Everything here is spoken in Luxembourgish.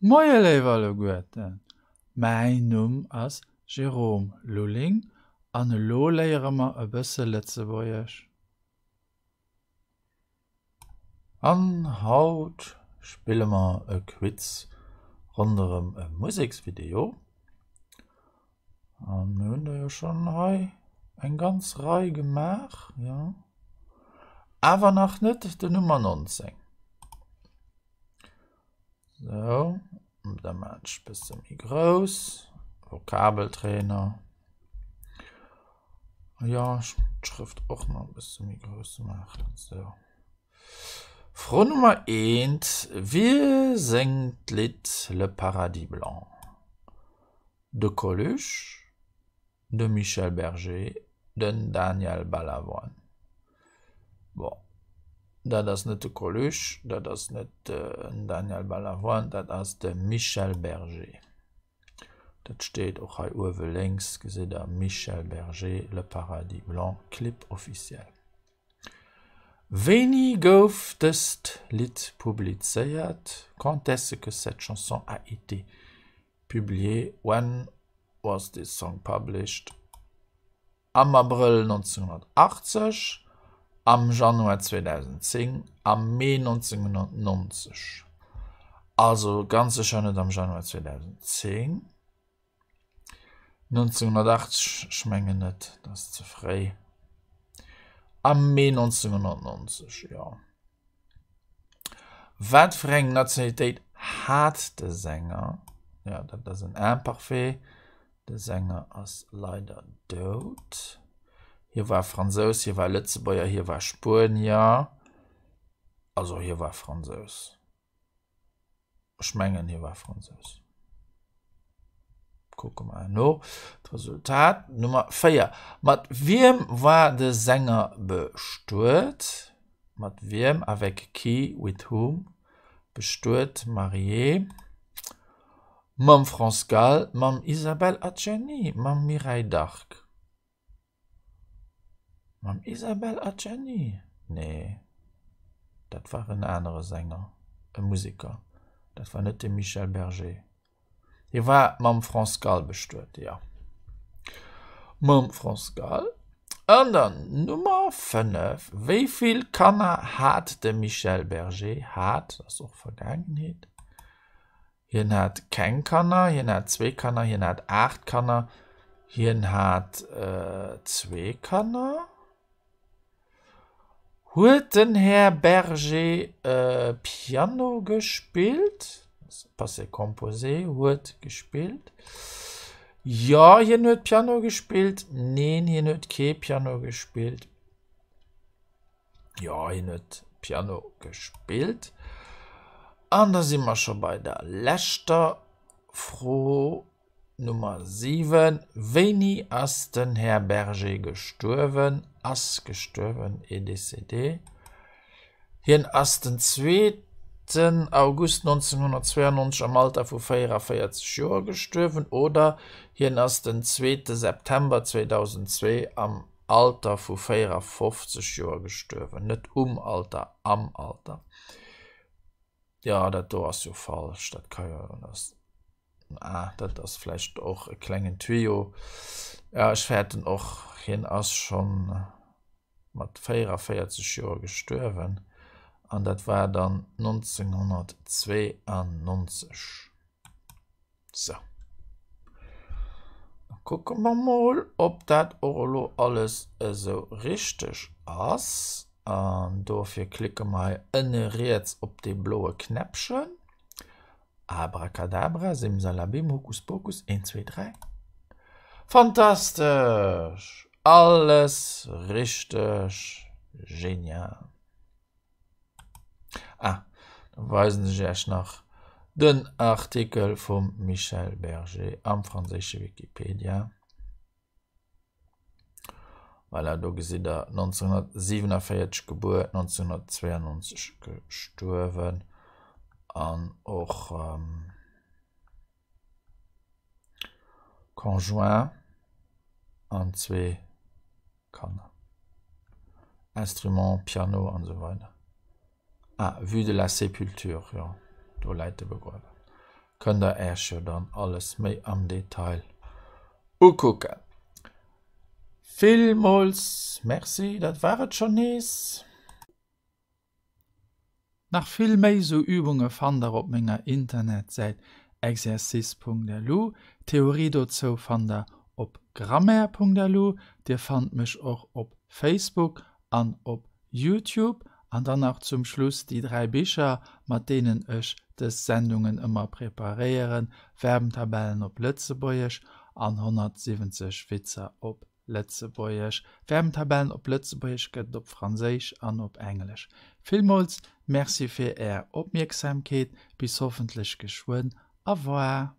Moie léif alleguerten, mäin Numm ass Jérôme Lulling an elo léiere mer e bësse Lëtzebuergesch. An haut spille mer e Quiz ronderëm e Museksvideo. An mir hunn der jo schonn hei eng ganz Rei gemaach, jo, awer nach net den Nummer 19. Sou, da maan ech bësse méi grouss. Vokabeltrainer. Jo, d'Schrëft och nach e bësse méi grouss maachen. Sou. Fro Nummer eent, Wie séngt d'Lidd Le Paradis Blanc? De Coluche? De Michel Berger, den Daniel Balavoine. Bon, dat ass net de Coluche, dat ass net den Daniel Balavoine, dat ass de Michel Berger. Dat steet och hei uewe lénks, gesitt Der, Michel Berger, Le Paradis Blanc, Clip officiel. Wéini gouf dëst Lidd publizéiert? Quand est-ce que cette chanson a été publiée? When was this song published? Am Abrëll 1980, am Januar 2010, am Mee 1990. Also ganz sécher net am Januar 2010. 1980, ech mengen net, dat ass ze fréi. Am Mee 1990, jo. Wat fir eng Nationalitéit hat de Sänger? Jo, dat ass en Imparfait. De Sänger ass leider dout. Hie war Fransous, hie war Lëtzebuerger, hie war Spuenier. Also hie war Fransous. Ech mengen hie war Fransous. Kucke mer herno d'Resultat. Nummer 4. Mat wiem war de Sänger bestuet? Mat wiem, avec qui, with whom? Bestuet, marié. Mam France Gall, mam Isabelle Adjani, mam Mireille Darc. Mam Isabelle Adjani? Nee, dat war en anere Sänger, e Museker. Dat war net de Michel Berger. Hie war mam France Gall bestuet, jo. Mam France Gall. An dann Nummer 5, Wéi vill Kanner hat de Michel Berger? Hat ass och Vergaangenheet. Hien hat keng Kanner, hien hat zwee Kanner, hien hat 8 Kanner, hien hat zwee Kanner. Huet den Här Berger Piano gespillt? Passé composé, huet gespillt. Jo, hien huet Piano gespillt. Neen, hien huet kee Piano gespillt. Jo, hien huet Piano gespillt. An da si mer scho bei der leschter Fro, Nummer 7. Wéini ass den Här Berger gestuerwen? Ass gestuerwen, est décédé. Hien ass den zweeten August 1992 am Alter vu 44 Joer gestuerwen oder hien ass den zweete September 2002 am Alter vu 54 Joer gestuerwen, net um Alter, am Alter. Jo, dat do ass jo falsch, dat ka jo, ah, dat ass vläicht och e klengen Tuyau. Ja, ech fäerten och, hien ass scho mat 44 Joer gestuerwen an dat war dann 1992. Sou. Da kucke mer mol, ob dat och elo alles esou richteg ass. An dofir klicke mer hei ënne riets op dee bloe Knäppchen. Abracadabra, simsalabim, hokuspokus, 1, 2, 3. Fantastesch! Alles richteg! Genial! Ah, da weisen ech Iech nach den Artikel vum Michel Berger am franséische Wikipedia. Voilà, do gesitt der 1947 gebuer, 1992 gestuerwen an och ähm, Conjoint an zwee Kanner. Instrument, Piano an esou weider. Ah, vue de la sépulture, jo, do läit e begruewen. Kënnt der Äech jo dann alles méi am Detail ukucken. Villmools Merci, dat war et schonn nees. Nach vill méi sou Übunge fannt der op menger Internetsäit exercice.lu. D'Theorie dozou fannt der op grammaire.lu. Dir fannt mech och op Facebook an op Youtube. An dann nach zum Schluss déi 3 Bicher, mat deenen ech dës Sendungen ëmmer preparéieren, Verbentabellen op Lëtzebuergesch an 170 Witzer op Lëtzebuergesch. Verbentabellen op Lëtzebuergesch gëtt et op Franséisch an op Englesch. Villmools Merci fir Är Opmierksamkeet. Bis hoffentlech geschwënn. Au revoir.